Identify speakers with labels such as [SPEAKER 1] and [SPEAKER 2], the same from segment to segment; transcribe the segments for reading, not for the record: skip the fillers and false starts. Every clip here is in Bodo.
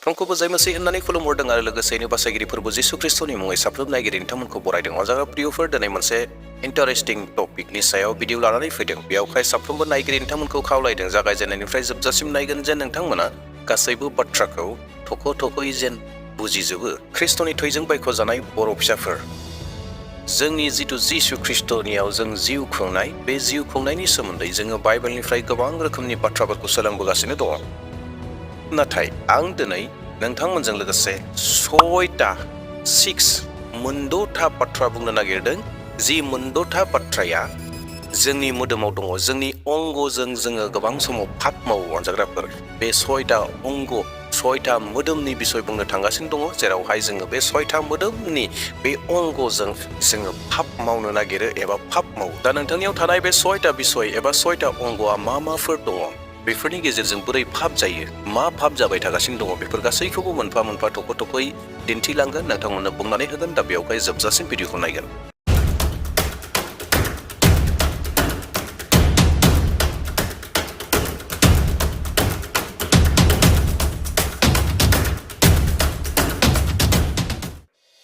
[SPEAKER 1] साफ्रोमखौबो जाय मसीह होननानै खुलुमहरदों आरो लोगोसेयैनो बासायगिरि फोरबो जिसु ख्रिस्टनि मुङै साफ्रोम नायगिरि नोंथांमोनखौ बरायदों। अनजाग्रा प्रियफोर, दिनै मोनसे इन्टारेस्टिं टपिकनि सायाव भिडिअ लानानै फैदों। बेयावहाय साफ्रोमबो नायगिरि नोंथांमोनखौ खावलायदों जागायजेननायनिफ्राय जोबजासिम नायगोन जेन नोंथांमोना गासैबो बाथ्राखौ थख' थख'यै जेन बुजिजोबो। ख्रिस्टनि थैजों बायख'जानाय बर' फिसाफोर, जोंनि जिथु जिसु ख्रिस्टनियाव जों जिउ खुंनाय, बे जिउ खुंनायनि सोमोन्दै जोङो बाइबेलनिफ्राय गोबां रोखोमनि बाथ्राफोरखौ सोलोंबोगासिनो दङ। नाथाय आं दिनै नोंथांमोनजों लोगोसे 6 मोनद'था बाथ्रा बुंनो नागिरदों। जि मोनद'था बाथ्राया जोंनि मोदोमाव दङ, जोंनि अंगजों जोङो गोबां समाव फाप मावो। अनजाग्राफोर, बे 6टा अंग, 6टा मोदोमनि बिसय बुंनो थांगासिनो दङ, जेरावहाय जोङो बे 6टा मोदोमनि बे अंगजों जोङो फाप मावनो नागिरो एबा फाप मावो। दा नोंथांनियाव थानाय बे 6टा बिसय एबा 6टा अंगआ माफोर दङ, बेफोरनि गेजेरजों बोरै फाप जायो, मा फाप जाबाय थागासिनो दङ, बेफोर गासैखौबो मोनफा मोनफा थख' थख'यै दिन्थिलांगोन, नोंथांमोननो बुंनानै होगोन। दा बेयावहाय जोबजासिम भिडिअखौ नायगोन।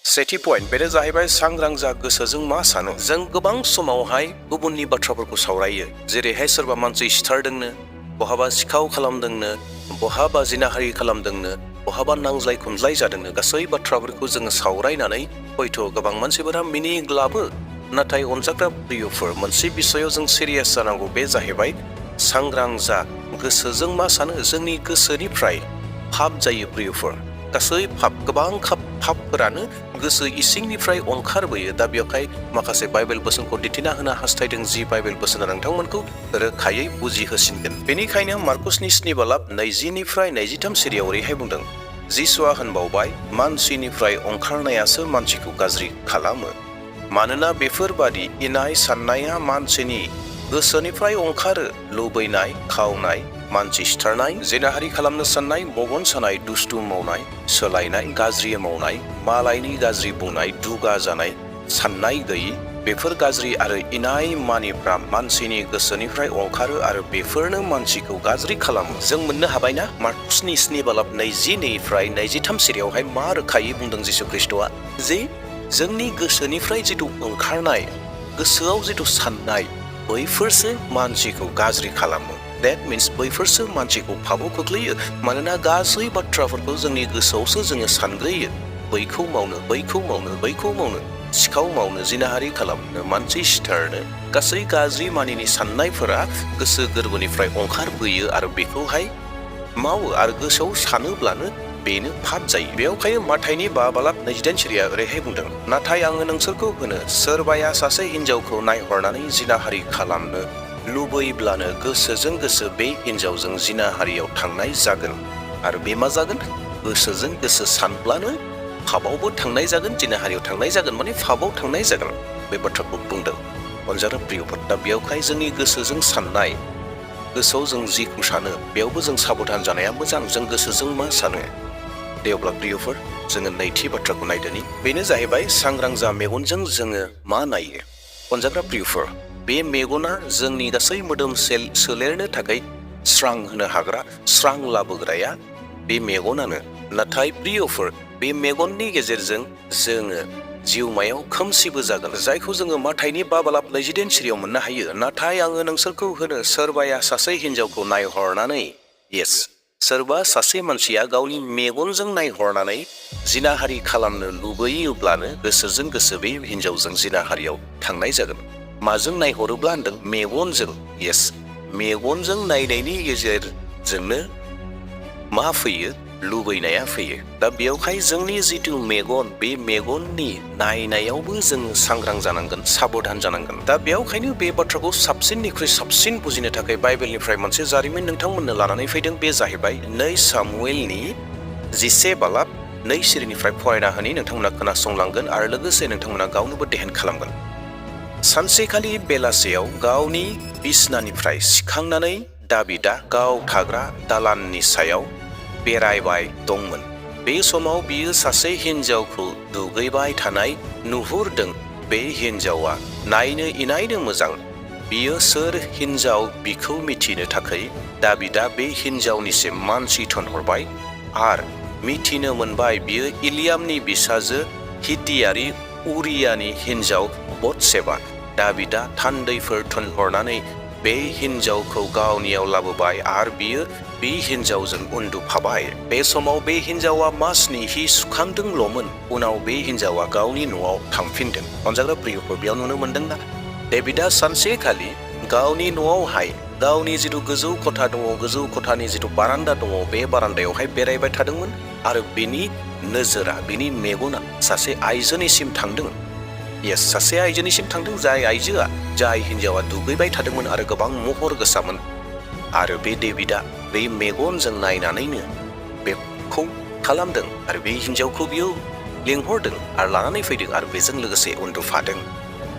[SPEAKER 1] सेथि पइन्ट, बेनो जाहैबाय सांग्रां जा, गोसोजों मा सानो। जों गोबां समावहाय गुबुननि बाथ्राफोरखौ सावरायो, जेरैहाय सोरबा मानसि सिथारदोंनो, बहाबा सिखाव खालामदोंनो, बहाबा जिनाहारि खालामदोंनो, बहाबा नांज्लाय खमज्लाय जादोंनो, गासै बाथ्राफोरखौ जोङो सावरायनानै हयथ' गोबां मानसिफोरा मिनिग्लाबो। नाथाय अनजाग्रा प्रियफोर, मोनसे बिसयाव जों सिरियास जानांगौ, बे जाहैबाय सांग्रां जा, गोसोजों मा सानो। जोंनि गोसोनिफ्राय फाप जायो प्रियफोर, गासै फाप, गोबां फापफोरानो गोसो इसिंनिफ्राय ओंखारबोयो। दा बेवहाय माखासे बाइबेल बोसोनखौ दिन्थिना होनो हास्थायदों, जि बाइबेल बोसोना नोंथांमोनखौ रोखायै बुजिहोसिनगोन। बेनिखायनो मार्कुसनि 7:20-23 सिरियाव ओरैहाय बुंदों, जिसुआ होनबावबाय, मानसिनिफ्राय ओंखारनायासो मानसिखौ गाज्रि खालामो, मानोना बेफोरबादि इनाय साननाया मानसिनि गोसोनिफ्राय ओंखारो। लुबैनाय, खावनाय, मानसि सिथारनाय, जिनाहारि खालामनो साननाय, मगन सानाय, दुस्थु मावनाय, सोलायनाय, गाज्रि मावनाय, मालायनि गाज्रि बुंनाय, दुगा जानाय, साननाय गैयि, बेफोर गाज्रि आरो इनाय मानिफ्रा मानसिनि गोसोनिफ्राय ओंखारो आरो बेफोरनो मानसिखौ गाज्रि खालामो। जों मोननो हाबायना मार्कुसनि 7:22-23 सिरियावहाय मा रोखायै बुंदों जिसु ख्रिस्टआ, जे जोंनि गोसोनिफ्राय जिथु ओंखारनाय, गोसोआव जिथु साननाय, बैफोरसो मानसिखौ गाज्रि खालामो। That means बैफोरसो मानसिखौ फाबो खोख्लैयो। मानोना गासै बाथ्राफोरखौ जोंनि गोसोआवसो जोङो सानग्रोयो। बैखौ मावनो, बैखौ मावनो, बैखौ मावनो, सिखाव मावनो, जिनाहारि खालामनो, मानसि सिथारनो, गासै गाज्रि मानिनि साननायफोरा गोसो गोरबोनिफ्राय ओंखारबोयो आरो बेखौहाय मावो आरो गोसोआव सानोब्लानो बेनो फाप जायो। बेवहाय माथाइनि 5:28 सिरिया ओरैहाय बुंदों, नाथाय आङो नोंसोरखौ होनो, सोरबाया सासे हिनजावखौ नायहरनानै जिनाहारि खालामनो लुबैब्लानो गोसोजों गोसो बे हिनजावजों जिनाहारियाव थांनाय जागोन। आरो बे मा जागोन? गोसोजों गोसो सानब्लानो फाबावबो थांनाय जागोन, जिनाहारियाव थांनाय जागोन, माने फाबाव थांनाय जागोन। बे बाथ्राखौ बुंदों। अनजाग्रा प्रियफोर, दा बेयावहाय जोंनि गोसोजों साननाय, गोसोआव जों जिखौ सानो, बेयावबो जों साबधान जानाया मोजां। जों गोसोजों मा सानो? दे अब्ला प्रियफोर, जोङो नैथि बाथ्राखौ नायदोनि, बेनो जाहैबाय सांग्रां जा, मेगनजों जोङो मा नायो। अनजाग्रा प्रियफोर, बे मेगना जोंनि गासै मोदोम सोलेरनो थाखाय स्रां होनो हाग्रा, स्रां लाबोग्राया बे मेगनानो। नाथाय प्रियफोर, बे मेगननि गेजेरजों जोङो जिउमायाव खोमसिबो जागोन, जायखौ जोङो माथाइनि 5:29 सिरियाव मोननो हायो। नाथाय आङो नोंसोरखौ होनो, सोरबाया सासे हिनजावखौ नायहरनानै, सोरबा सासे मानसिया गावनि मेगनजों नायहरनानै जिनाहारि खालामनो लुबैयोब्लानो गोसोजों गोसो बे हिनजावजों जिनाहारियाव थांनाय जागोन। माजों नायहरोब्ला होनदों? मेगनजों। मेगनजों नायनायनि गेजेरजोंनो मा फैयो? लुबैनाया फैयो। दा बेयावहाय जोंनि जिथु मेगन, बे मेगननि नायनायावबो जोङो सांग्रां जानांगोन, साबधान जानांगोन। दा बेयावखायनो बे बाथ्राखौ साबसिननिख्रुइ साबसिन बुजिनो थाखाय बाइबेलनिफ्राय मोनसे जारिमिन नोंथांमोननो लानानै फैदों। बे जाहैबाय 2 सामुएलनि 10:2 सिरिनिफ्राय फरायना होनि, नोंथांमोना खोनासंलांगोन आरो लोगोसे नोंथांमोना गावनोबो देहेन खालामगोन। सानसेखालि बेलासेयाव गावनि बिसनानिफ्राय सिखांनानै दाबिदा गाव थाग्रा दालाननि सायाव बेरायबाय दंमोन। बे समाव बियो सासे हिनजावखौ दुगैबाय थानाय नुहुरदों। बे हिनजावा नायनो इनायनो मोजां। बियो सोर हिनजाव बिखौ मिथिनो थाखाय दाबिदा बे हिनजावनिसिम मानसि थोनहरबाय आरो मिथिनो मोनबाय बियो इलियामनि बिसाजो हितियारि उरियानि हिन्जाव बत्सेबा। दाबिदा थान्दैफोर थुनहरनानै बे हिन्जावखौ गावनियाव लाबोबाय आरो बियो बे हिन्जावजों उन्दुफाबाय। बे समाव बे हिन्जावा मासनि हि सुखांदोंल'मोन। उनाव बे हिन्जावा गावनि न'आव थांफिनदों। अनजाग्रा प्रियफोर, बेयाव नुनो मोनदोंना डेभिडा सानसेखालि गावनि न'आवहाय गावनि जिथु गोजौ खथा दङ, गोजौ खथानि जिथु बारान्दा दङ, बे बारान्दायावहाय बेरायबाय थादोंमोन आरो बिनि नोजोरा, बिनि मेगना सासे आइजोनिसिम थांदों। सासे आइजोनिसिम थांदों, जाय आइजोआ, जाय हिन्जावा दुगैबाय थादोंमोन आरो गोबां महर गोसामोन। आरो बे डेभिडा बे मेगनजों नायनानैनो बेखौ खालामदों आरो बे हिन्जावखौ बियो लिंहरदों आरो लानानै फैदों आरो बेजों लोगोसे उन्दुफादों।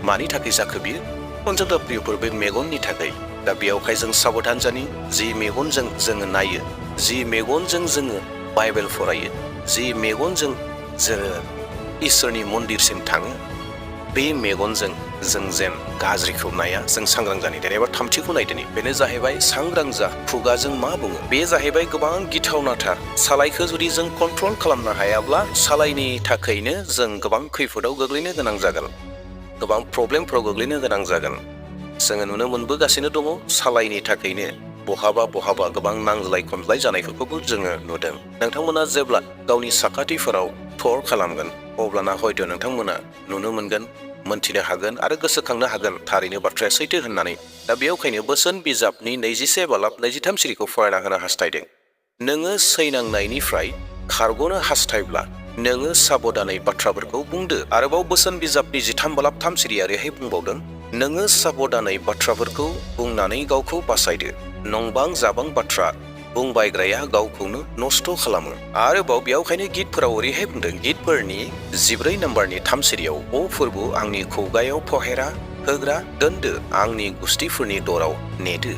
[SPEAKER 1] मानि थाखाय जाखो बियो? अनजाग्रा प्रियफोर, बे मेगननि थाखाय। दा बेयावहाय जों साबधान जानि, जि मेगनजों जोङो नायो, जि मेगनजों जोङो बाइबेल फरायो, जि मेगनजों जोङो इसोरनि मन्दिरसिम थाङो, बे मेगनजों जों जेन गाज्रिखौ नाया, जों सांग्रां जानि। जेनेबा थामथिखौ नायदोनि, बेनो जाहैबाय सांग्रां जा। खुगाजों मा बुङो? बे जाहैबाय गोबां गिथावनाथार। सालायखौ जुदि जों कन्ट्रल खालामनो हायाब्ला सालायनि थाखायनो जों गोबां खैफोदाव गोग्लैनो गोनां जागोन, गोबां प्रब्लेमफ्राव गोग्लैनो गोनां जागोन। जोङो नुनो मोनबोगासिनो दङ, सालायनि थाखायनो बहाबा बहाबा गोबां नांज्लाय खमज्लाय जानायफोरखौबो जोङो नुदों। नोंथांमोना जेब्ला गावनि साखाथिफोराव थर खालामगोन, अब्लाना हयथ' नोंथांमोना नुनो मोनगोन, मोनथिनो हागोन आरो गोसोखांनो हागोन थारैनो बाथ्राया सैथो होननानै। दा बेयावखायनो बोसोन बिजाबनि 24 बालाब 23 सिरिखौ फरायना होनो हास्थायदों। नोङो सैनांनायनिफ्राय खारग'नो हास्थायब्ला नोङो साबधानै बाथ्राफोरखौ बुंदो। आरोबाव बोसोन बिजाबनि 13 बालाब 3 सिरिया ओरैहाय बुंबावदों, नोङो साबधानै बाथ्राफोरखौ बुंनानै गावखौ बासायदो। नंबां जाबां बाथ्रा बुंबायग्राया गावखौनो नस्थ' खालामो। आरोबाव बेयावखायनो गितफोराव ओरैहाय बुंदों, गितफोरनि 14 नम्बरनि 3 सिरियाव, अ फोरबु आंनि खुगायाव फहेरा होग्रा दोनदो, आंनि गुस्थिफोरनि दराव नेदो।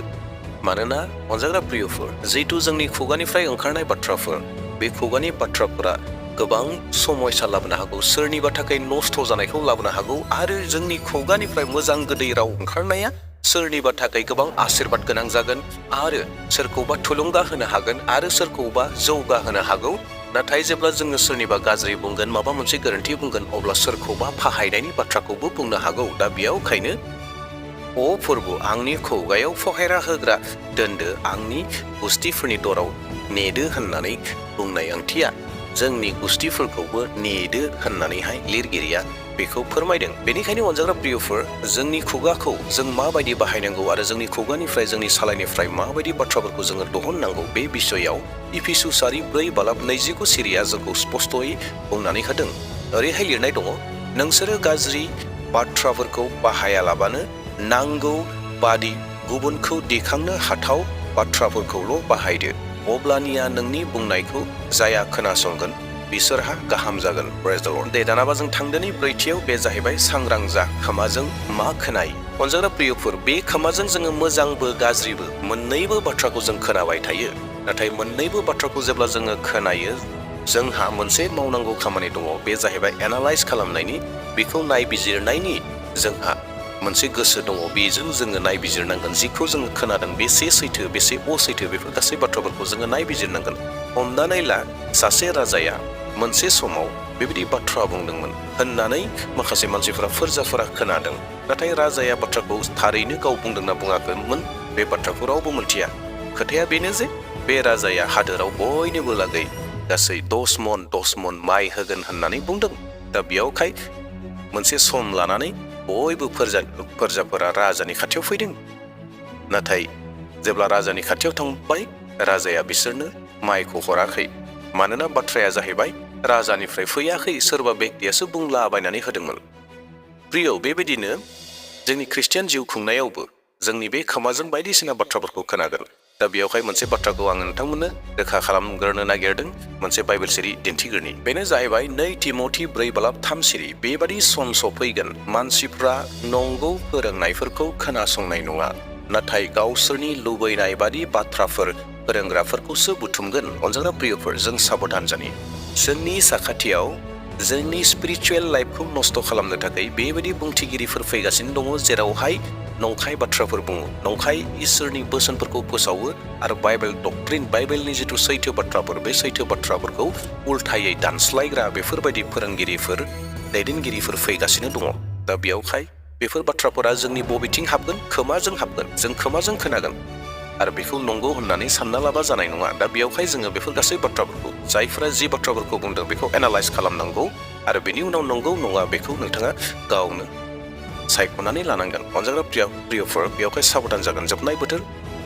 [SPEAKER 1] मानोना अनजाग्रा प्रियफोर, जिहेतु जोंनि खुगानिफ्राय ओंखारनाय बाथ्राफोर, बे खुगानि बाथ्राफोरा गोबां समयसा लाबोनो हागौ, सोरनिबा थाखाय नस्थ' जानायखौ लाबोनो हागौ। आरो जोंनि खुगानिफ्राय मोजां गोदै राव ओंखारनाया सोरनिबा थाखाय गोबां आशीर्बाद गोनां जागोन आरो सोरखौबा थुलुंगा होनो हागोन आरो सोरखौबा जौगाहोनो हागौ। नाथाय जेब्ला जोङो सोरनिबा गाज्रि बुंगोन, माबा मोनसे गोरोन्थि बुंगोन, अब्ला सोरखौबा फाहायनायनि बाथ्राखौबो बुंनो हागौ। दा बेयावखायनो अ फोरबु आंनि खुगायाव फहेरा होग्रा दोनदो, आंनि गुस्थिफोरनि दराव नेदो होननानै बुंनाय ओंथिया जोंनि गुस्थिफोरखौबो नेदो होननानैहाय लिरगिरिया बेखौ फोरमायदों। बेनिखायनो अनजाग्रा प्रियफोर, जोंनि खुगाखौ जों माबायदि बाहायनांगौ आरो जोंनि खुगानिफ्राय, जोंनि सालायनिफ्राय माबायदि बाथ्राफोरखौ जोङो दिहुननांगौ, बे बिसयाव इफिसुसारि 4 बालाब 29 सिरिया जोंखौ स्पष्टयै बुंनानै होदों। ओरैहाय लिरनाय दङ, नोंसोरो गाज्रि बाथ्राफोरखौ बाहायालाबानो नांगौ बादि गुबुनखौ दिखांनो हाथाव बाथ्राफोरखौल' बाहायदो, अब्लानिया नोंनि बुंनायखौ जाया खोनासंगोन बिसोरहा गाहाम जागोन। प्रेज द लर्ड। दे दानाबा जों थांदोनि ब्रैथियाव, बे जाहैबाय सांग्रां जा। खोमाजों मा खोनायो? अनजाग्रा प्रियफोर, बे खोमाजों जोङो मोजांबो गाज्रिबो मोननैबो बाथ्राखौ जों खोनाबाय थायो। नाथाय मोननैबो बाथ्राखौ जेब्ला जोङो खोनायो, जोंहा मोनसे मावनांगौ खामानि दङ, बे जाहैबाय एनालाइज खालामनायनि, बेखौ नायबिजिरनायनि जोंहा मोनसे गोसो दङ। बेजों जोङो नायबिजिरनांगोन, जिखौ जोङो खोनादों बेसे सैथो बेसे असैथो, बेफोर गासै बाथ्राफोरखौ जोङो नायबिजिरनांगोन। हमनानै ला, सासे राजाया मोनसे समाव बेबायदि बाथ्रा बुंदोंमोन होननानै माखासे मानसिफोरा, फोरजाफोरा खोनादों। नाथाय राजाया बाथ्राखौ थारैनो गाव बुंदोंना बुङाखैमोन, बे बाथ्राखौ रावबो मोनथिया। खोथाया बेनो जे बे राजाया हादोराव बयनोबो लागै गासै 10 मन माइ होगोन होननानै बुंदों। दा बेयावखाय मोनसे सम लानानै बयबो फोरजाफोरा राजानि खाथियाव फैदों। नाथाय जेब्ला राजानि खाथियाव थांबाय, राजाया बिसोरनो माइखौ हराखै। मानोना बाथ्राया जाहैबाय राजानिफ्राय फैयाखै, सोरबा बेक्तियासो बुंलाबायनानै होदोंमोन। प्रिय, बेबायदिनो जोंनि ख्रिस्टियान जिउ खुंनायावबो जोंनि बे खोमाजों बायदिसिना बाथ्राफोरखौ खोनागोन। दा बेयावहाय मोनसे बाथ्राखौ आं नोंथांमोननो रोखा खालामग्रोनो नागिरदों, मोनसे बाइबेल सिरि दिन्थिग्रोनि। बेनो जाहैबाय 2 तिमथि 4 बालाब 3 सिरि। बेबादि सम सफैगोन, मानसिफ्रा नंगौ फोरोंनायफोरखौ खोनासंनाय नङा, नाथाय गावसोरनि लुबैनाय बादि बाथ्राफोर फोरोंग्राफोरखौसो बुथुमगोन। अनजाग्रा प्रियफोर, जों साबधान जानि। जोंनि साखाथियाव जोंनि स्पिरिचुवेल लाइफखौ नस्थ' खालामनो थाखाय बेबायदि बुंथिगिरिफोर फैगासिनो दङ, जेरावहाय नंखाय बाथ्राफोर बुङो, नंखाय इसोरनि बोसोनफोरखौ फोसावो आरो बाइबेल डक्ट्रिन, बाइबेलनि जिथु सैथो बाथ्राफोर, बे सैथो बाथ्राफोरखौ उल्थायै दानस्लायग्रा बेफोरबायदि फोरोंगिरिफोर, दैदेनगिरिफोर फैगासिनो दङ। दा बेयावहाय बेफोर बाथ्राफोरा जोंनि बबेथिं हाबगोन? खोमाजों हाबगोन। जों खोमाजों खोनागोन आरो बेखौ नंगौ होननानै सानना लाबा जानाय नङा। दा बेयावहाय जोङो बेफोर गासै बाथ्राफोरखौ, जायफोरा जि बाथ्राफोरखौ बुंदों बेखौ एनालाइज खालामनांगौ आरो बेनि उनाव नंगौ नङा बेखौ नोंथाङा गावनो सायख'नानै लानांगोन। अनजाग्रा प्रियफोर, बेयावहाय साबधान जागोन। जोबनाय बोथोर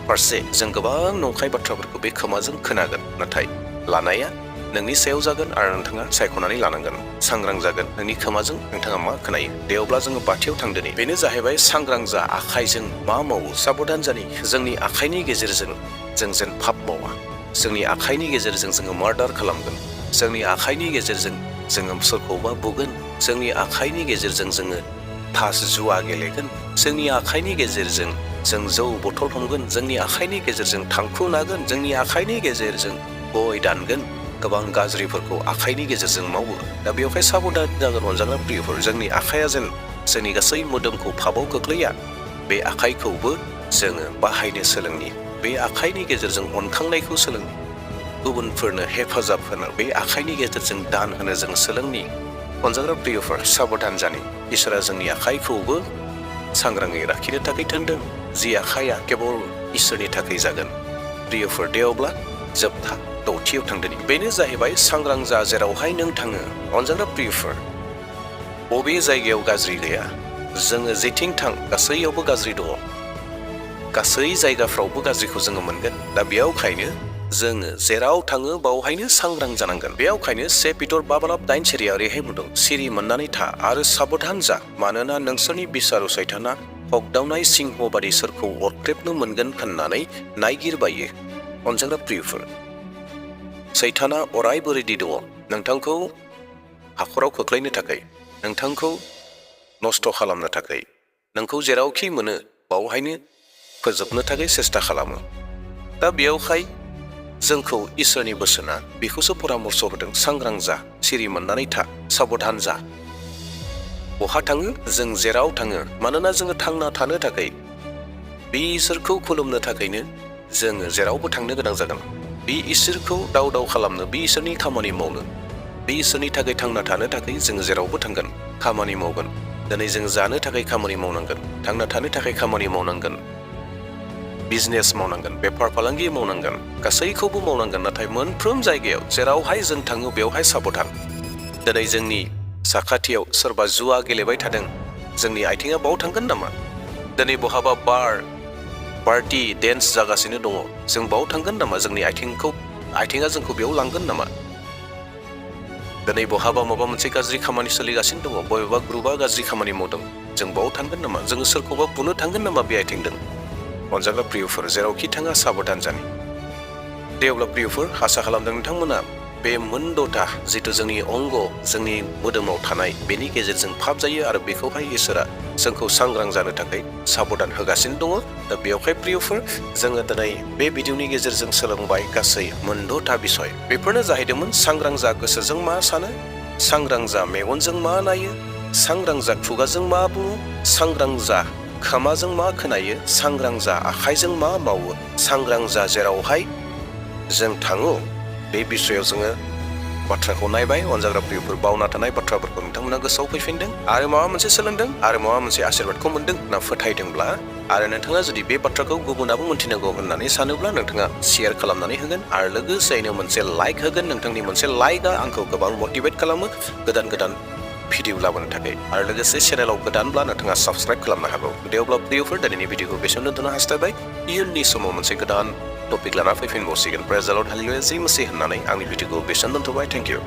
[SPEAKER 1] फारसे जों गोबां नंखाय बाथ्राफोरखौ बे खोमाजों खोनागोन, नाथाय लानाया नोंनि सायाव जागोन आरो नोंथाङा सायख'नानै लानांगोन। सांग्रां जागोन नोंनि खोमाजों नोंथाङा मा खोनायो। दे अब्ला जोङो बाथियाव थांदोनि। बेनो जाहैबाय सांग्रां जा, आखाइजों मा मावो। साबधान जानि, जोंनि आखाइनि गेजेरजों जों जेन पाप मावा, जोंनि आखाइनि गेजेरजों जोङो मार्डार खालामगोन, जोंनि आखाइनि गेजेरजों जोङो सोरखौबा बुगोन, जोंनि आखाइनि गेजेरजों जोङो तास जुवा गेलेगोन, जोंनि आखाइनि गेजेरजों जों जौ बथल हमगोन, जोंनि आखाइनि गेजेरजों थांखु नागोन, जोंनि आखाइनि गेजेरजों गय दानगोन, गोबां गाज्रिफोरखौ आखाइनि गेजेरजों मावो। दा बेवहाय साबधान जागोन अनजाग्रा प्रियफोर। जोंनि आखाइया जेन जोंनि गासै मोदोमखौ पापाव खोख्लैया, बे आखाइखौबो जोङो बाहायनो सोलोंनि, बे आखाइनि गेजेरजों अनखांनायखौ सोलोंनि, गुबुनफोरनो हेफाजाब होनो बे आखाइनि गेजेरजों दान होनो जों सोलोंनि। अनजाग्रा प्रियफोर, साबधान जानि। इसोरा जोंनि आखाइखौबो सांग्राङै लाखिनो थाखाय थोनदों, जि आखाइया केबल इसोरनि थाखाय जागोन। प्रियफोर, दे अब्ला जोबथा दथियाव थांदोनि। बेनो जाहैबाय सांग्रां जा जेरावहाय नों थाङो। अनजाग्रा प्रियफोर, बबे जायगायाव गाज्रि गैया, जोङो जेथिं थां गासैयावबो गाज्रि दङ, गासै जायगाफ्रावबो गाज्रिखौ जोङो मोनगोन। दा बेयावखायनो जोङो जेराव थाङो बावहायनो सांग्रां जानांगोन। बेयावखायनो 1 पिटर 5:9 ओरैहाय बुंदों, सिरि मोननानै था आरो साबधान जा, मानोना नोंसोरनि बिसारु सैताना हगदावनाय सिंह बादि सोरखौ अरख्रेबनो मोनगोन होननानै नायगिरबायो। अनजाग्रा प्रियफोर, सैताना अरायबो रेडि दङ नोंथांखौ हाखराव खोख्लैनो थाखाय, नोंथांखौ नस्थ' खालामनो थाखाय, नोंखौ जेरावखि मोनो बावहायनो फोजोबनो थाखाय सेस्था खालामो। दा बेयावहाय जोंखौ इसोरनि बोसोना बेखौसो परामर्श होदों, सांग्रां जा, सिरि मोननानै था, साबधान जा। बहा थाङो? जों जेराव थाङो, मानोना जोङो थांना थानो थाखाय, बे इसोरखौ खुलुमनो थाखायनो जोङो जेरावबो थांनो गोनां जागोन। बे इसोरखौ दाव दाव खालामनो, बे इसोरनि खामानि मावनो, बे इसोरनि थाखाय थांना थानो थाखाय जोङो जेरावबो थांगोन, खामानि मावगोन। दिनै जों जानो थाखाय खामानि मावनांगोन, थांना थानो थाखाय खामानि मावनांगोन, बिजनेस मावनांगोन, बेफार फालांगि मावनांगोन, गासैखौबो मावनांगोन। नाथाय मोनफ्रोम जायगायाव जेरावहाय जों थाङो बेवहाय साबधान। दिनै जोंनि साखाथियाव सोरबा जुवा गेलेबाय थादों, जोंनि आथिङा बाव थांगोन नामा? दिनै बहाबा पार्टि डेन्स जागासिनो दङ, जों बाव थांगोन नामा? जोंनि आथिङा जोंखौ बेयाव लांगोन नामा? दिनै बहाबा माबा मोनसे गाज्रि खामानि सोलिगासिनो दङ, बबेबा ग्रुपआ गाज्रि खामानि मावदों, जों बाव थांगोन नामा? जोङो सोरखौबा बुनो थांगोन नामा बे आथिंजों? अनजाग्रा प्रियफोर, जेरावखि थाङा साबधान जानि। दे अब्ला प्रियफोर, आसा खालामदों नोंथांमोना बे मोनद'था जिथु जोंनि अंग, जोंनि मोदोमाव थानाय, बेनि गेजेरजों पाप जायो आरो बेखौहाय इसोरा जोंखौ सांग्रां जानो थाखाय साबधान होगासिनो दङ। दा बेवहाय प्रियफोर, जोङो दिनै बे भिडिअनि गेजेरजों सोलोंबाय गासै मोनद'था बिसय। बेफोरनो जाहैदोंमोन सांग्रां जा गोसोजों मा सानो, सांग्रां जा मेगनजों मा नायो, सांग्रां जा खुगाजों मा बुङो, सांग्रां जा खोमाजों मा खोनायो, सांग्रां जा आखाइजों मा मावो, सांग्रां जा जेरावहाय जों थाङो। बे बिसयाव जोङो बाथ्राखौ नायबाय। अनजाग्रा प्रियफोर, बावना थानाय बाथ्राफोरखौ नोंथांमोना गोसोआव फैफिनदों आरो माबा मोनसे सोलोंदों आरो माबा मोनसे आशीर्बादखौ मोनदों होनना फोथायदोंब्ला, आरो नोंथाङा जुदि बे बाथ्राखौ गुबुनाबो मोन्थिनांगौ होननानै सानोब्ला नोंथाङा शेयार खालामनानै होगोन आरो लोगोसेयैनो मोनसे लाइक होगोन। नोंथांनि मोनसे लाइकआ आंखौ गोबां मटिभेट खालामो गोदान गोदान भिडिअ लाबोनो थाखाय, आरो लोगोसे चेनेलाव गोदानब्ला नोंथाङा साबस्क्राइब खालामनो हागौ। दे अब्ला प्रियफोर, दिनैनि भिडिअखौ बेसेयावनो दोननो हास्थायबाय। इयुननि समाव मोनसे गोदान टपिक लाना फैफिनबावसिगोन। प्रेज द लर्ड, हालेलुया, जै मसीह होननानै आंनि भिडिअखौ बेसेयावनो दोनथ'बाय। Thank you.